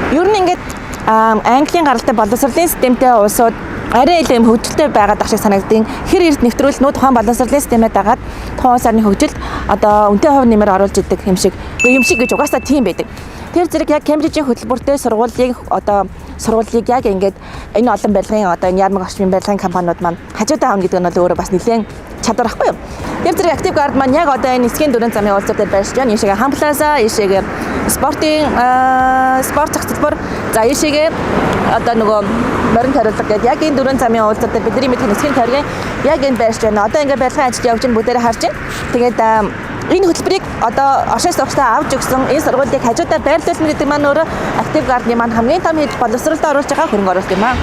Ер нь ингээд Английн гаралтай боловсролын системтэй улсууд арай илүү юм хөгжилтэй байгаад ах шиг санагдیں۔ Хэр эрт нэвтрүүл нүү тухайн боловсролын системээ дагаад тухайн улс орны хөгжилд одоо үнэтэй хувь нэмэр оруулж идэг юм шиг. Үгүй юм шиг гэж угаасаа тийм байдаг. Тэр зэрэг яг Кембрижийн хөтөлбөртэй сургуулийг одоо сургуулийг яг ингээд энэ олон барилгын одоо энэ яармаг орчмын барилгын компаниуд маань хажуудаа авна гэдэг нь бол өөрөө бас нэлээд чадвар ахгүй юу. Тэр зэрэг Active Guard маань яг одоо энэ эсхийн дөрвөн замын уулзалт дээр байршиж байна. Ийшээгээ Хан Плаза, ийшээгээ спортын спорт зохицолбор, за ийшээгээ одоо нөгөө морин тариулга гэдэг яг энэ дөрвөн замын уулзалт дээр бидний мэдэх эсхийн тойргийн яг энэ байршиж байна. Одоо ингээд барилгын ажил явж байна, бүгдээрээ харж байна. Тэгээд энэ хөтөлбөрийг одоо оршин суугчдаа авч өгсөн энэ сургуулийг хажуудаар байрлуулна гэдэг маань өөрөө Active Guard-ны маань хамгийн том хийж боловсролд оруулж байгаа хөрөнгө оруулалт юм аа.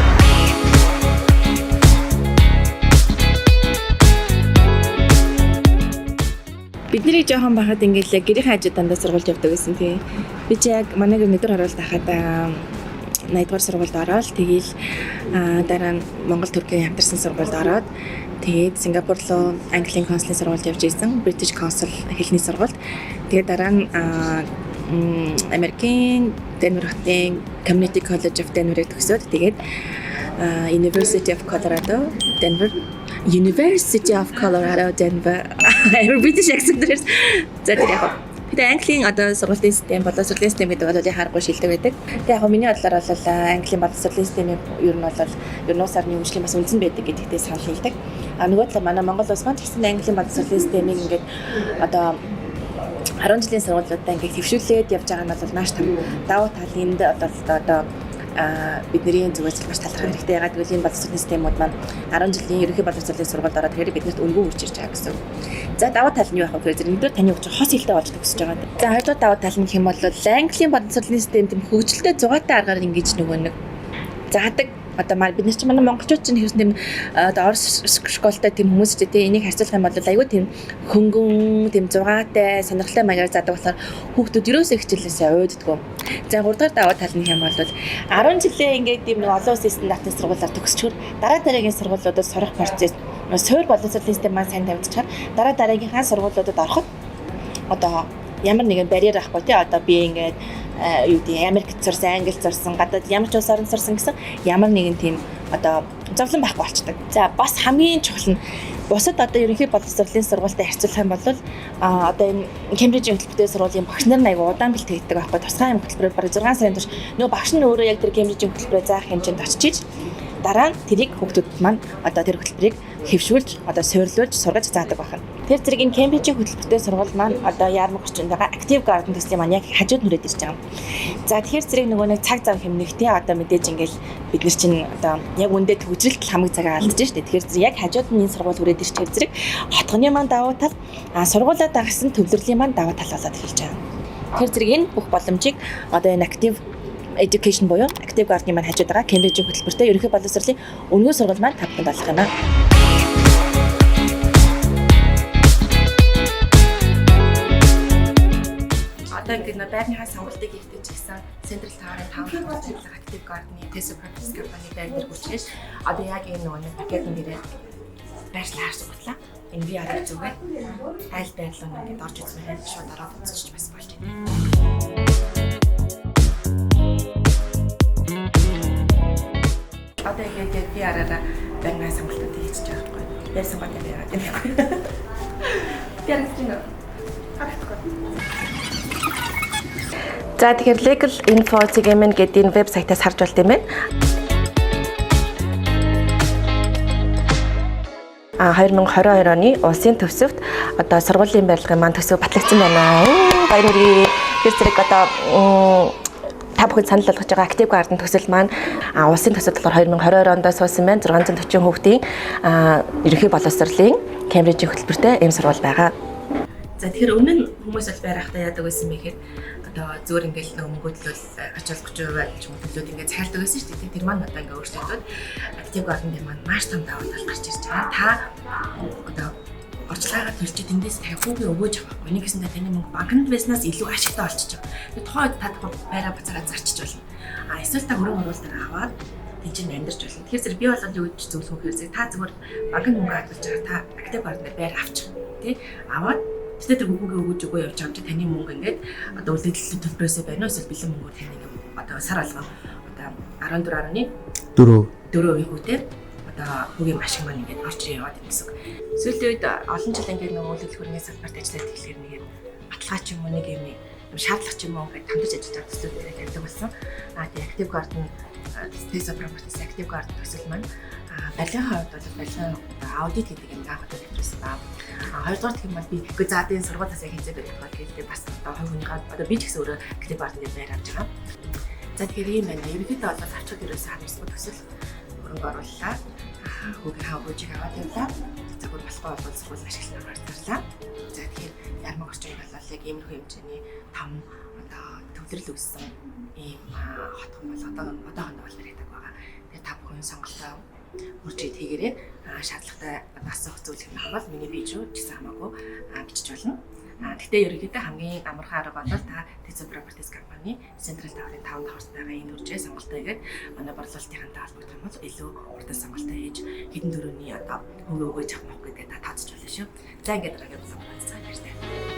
Бидний жоохон байхад ингээл яг гэрийн хажууд дандаа сургуульд явдаг гэсэн тий. Би чи яг манай гэр нэгдүгээр харуулт байхад 80 дугаар сургуульд ороод тэгээл дараа нь Монгол Туркийн хамтарсан сургуульд ороод тэгээд Сингапур руу Английн консулын сургуульд явж исэн. British Council хэлний сургуульд. Тэгээд дараа нь Америкийн Денвер хотын Community College of Denver-ыг төгсөөд тэгээд University of Colorado Denver, University of Colorado Denver. Амар British accent дээр. За, тэр яг. Тэгээ Английн одоо сургуулийн систем, боловсролын систем гэдэг бол яхааргүй шилдэг байдаг. Тэгээ яг миний бодлоор бол Английн боловсролын системийн ер нь бол ер нь улс орны хөгжлийн бас үндсэн байдаг гэдэгтээ санал нийлдэг. А нөгөө талаар манай Монгол улс маань ч гэсэн Английн боловсролын системийг ингээд одоо 10 жилийн сургуулиудаа ингээд хэвшүүлээд явж байгаа нь бол маш том давуу тал. Энд одоо бидний зүгээс маш талархах хэрэгтэй. Яагаад гэвэл энэ боловсролын системүүд маань 10 жилийн ерөнхий боловсролын сургуульд ороод тэгэхээр биднэрт үнэгүй хүрч ирж байгаа гэсэн. За, давуу тал нь юу байх вэ гэхээр нэгдүгээр таны хөгжил хос хэлтэй болж төгсөж байгаа. За, хоёрдугаар давуу тал нь гэх юм бол Английн боловсролын систем тийм хөгжилтэй зугаатай аргаар ингэж нөгөө нэг заадаг. Одоо манай бид нар чинь, манай монголчууд чинь хэвсэн тийм одоо орос школтой тийм хүмүүс ч тийм энийг харьцуулах юм бол айгүй тийм хөнгөн, тийм зугаатай, сонирхолтой маягаар заадаг болохоор хүүхдүүд ерөөсөө хичээлээсээ уйддаггүй. За, 3 дахь давуу тал нь юм бол 10 жилээ ингээд тийм нэг олон улсын стандартын сургуулиар төгсчхөр дараа дараагийн сургуулиудад сурах процесс суур боловсролын систем маань сайн тавигдчихаар дараа дараагийнхаа сургуулиудад ороход одоо ямар нэгэн барьер авахгүй тий. Одоо би ингээд юу гэдэг, Америкт сурсан, Англид сурсан, гадаад ямар ч улс оронд сурсан гэсэн ямар нэгэн тийм одоо зовлон байхгүй болчдөг. За, бас хамгийн чухал нь бусад одоо ерөнхий боловсролын сургуультай харьцуулах юм бол одоо энэ Кембрижийн хөтөлбөртэй сургуулийн багш нар айгу удаан бэлтгэдэг байхгүй, тусгай юм хөтөлбөрөөр бараг 6 сарын турш нөгөө багш нь өөрөө яг тэр Кембрижийн хөтөлбөрөөр заах хэмжээнд очиж дараа нь тэрийг хүүхдүүд маань одоо тэр хөтөлбөрийг хэвшүүлж, одоо суурлуулж сургаж заадаг байна. Тэр зэрэг энэ Кембрижийн хөтөлбөртэй сургууль маань одоо яармаг орчинд байгаа Active Garden төслийн маань яг хажууд нүрээд ирж байгаа. За, тэгэхээр зэрэг нөгөө нэг цаг зав хэмнэх те, одоо мэдээж ингээл бид нар чинь одоо яг үндэ төгжрэлт хамаг цагаа алдаж штэ. Тэгэхээр зэрэг яг хажууд нь энэ сургууль хүрээд ирчихээр зэрэг хотгоны маань давуу тал, сургуулиа дагсан төвлөрлийн маань давуу тал болоод эхэлж байгаа. Тэр зэрэг энэ бүх боломжийг одоо энэ Active Education буюу Active Garden маань хажууд байгаа Кембрижийн хөтөлбөртэй ерөнхий боловсролын үнэгүй сургууль маань та бүхэнд олох юм аа. Одоо ингээд нөө байрныхаа сонголтыг хийхдээ ч гэсэн Central Tower-ын 5 дахь байрлал Active Garden-ы Tesla Properties компани байр дээр хүчээж одоо яг энэ нөгөө нэг пакетын дээрээ байршлаа харж сугатлаа. Энэ VR зүгээр айл байрлал нь ингээд орж үзмээр шууд ороод үзчих бас болж байна. Одоо ингээд яг VR-аараа байрны сонголтуудыг хийчих байгаа байхгүй. Байр сонгоод юм яагаад юм бэ? VR гэж юм харагдахгүй. За, тэгэхээр Legal Info CGMN гэдэг энэ вебсайтаас харж болт юм байна. 2022 оны улсын төсөвт одоо сургуулийн барилгын маань төсөв батлагдсан байна. Баяр хүргэе. Тэр зэрэг одоо та бүхэн санал болгож байгаа Active Garden төсөл маань улсын төсөв болохоор 2022 онд суусан байна. 640 хүүхдийн ерөнхий боловсролын Кембрижийн хөтөлбөртэй ийм сургууль байгаа. За, тэгэхээр өмнө нь хүмүүс бол байр авахтаа яадаг байсан бэ гэхээр одоо зөөр ингээл нөгөө мөнгө төлөөл ачаал 30% ч юм уу төлөөд ингээд захиалдаг байсан шүү дээ. Тэр маань одоо ингээд өөрчлөгдөд Active Garden дээр маань маш том давуу тал гарч ирж байгаа. Та одоо орчлагаагаа төлж тэндээс 50% өгөөж авах байхгүй. Нэг гэсэндээ таны мөнгө банкнд байснаас илүү ашигтай болчихж байгаа. Тэгээ тухайн үед та тухайн байраа буцаагаа зарчиж болно. А эсвэл та хөрөнгө оруулалтаар аваад тэн чинь амьдарч болно. Тэгэхээр зэрэг би бол юу гэж зөвлөх вэ гэхээр та зүгээр банкнд мөнгө хадгалж байгаа, та Active Garden дээр байр авчих тий, аваад Тэгтээ тэр хүүгээ өгөөж өгөө явж байгаа юм чи таны мөнгө ингээд одоо үлдэгдэл төлбөрөөсөө байна уу, эсвэл бэлэн мөнгөөр таны ингээд одоо сар алган одоо 14.4 4 хүүтэй одоо хүүгийн ашиг маань ингээд орж яваад байна гэсэн үг. Сүүлийн үед олон жил ингээд нөгөө үйл хөдлөх салбарт ажиллаад тэгэхээр нэг юм баталгаа ч юм уу, нэг юм шаардлага ч юм уу, ингээд хамтарч ажиллаж байгаа төслүүд дээр тавьдаг болсон. Тэгээ Active Garden, Tesla Properties Active Garden төсөл маань барилгын хувьд бол барилгын аудит гэдэг юм анх удаа нэвтрүүлсэн ба. Хоёрдугаар гэх юм бол би үгүй за энэ сургуулиас яг хязгаар барих бол гэдэг бас одоо хувь хүнийхээ одоо би ч гэсэн өөрөө Active Garden дээр байр авч байгаа. За, тэгэхээр ийм байна. Ерөнхийдөө бол авчид ерөөсөө харамсахгүй төсөл, хөрөнгө орууллаа. Хүүгийн хавгүйжийг аваад явлаа. Загвар болохгүй бол сургууль ашиглахаар зарлаа. За, тэгэхээр ярмаг орчин бол яг иймэрхүү хэмжээний том одоо төвлөрөл үүссэн ийм хотхон бол одоо одоохондоо бол баригдаг байгаа. Тэгээ та бүхэн сонголтоо хурж ид хийгээрэй. Шаардлагатай асуух зүйл юм бол миний page рүү ч гэсэн хамаагүй бичиж болно. Гэхдээ ерөнхийдөө хамгийн амархан арга бол та Tetsu Properties компани Central Tower-ын 5 давхарт байгаа энэ хүржээ сонголтоо хийгээд манай борлуулалтынхантай холбогдох юм бол илүү хурдан сонголтоо хийж, хэдэн төгрөгийн одоо хөнгө өгөөж авах мах гэдгээ та тооцож болно шүү. За, ингээд дараагийн vlog уулзъя, баяртай.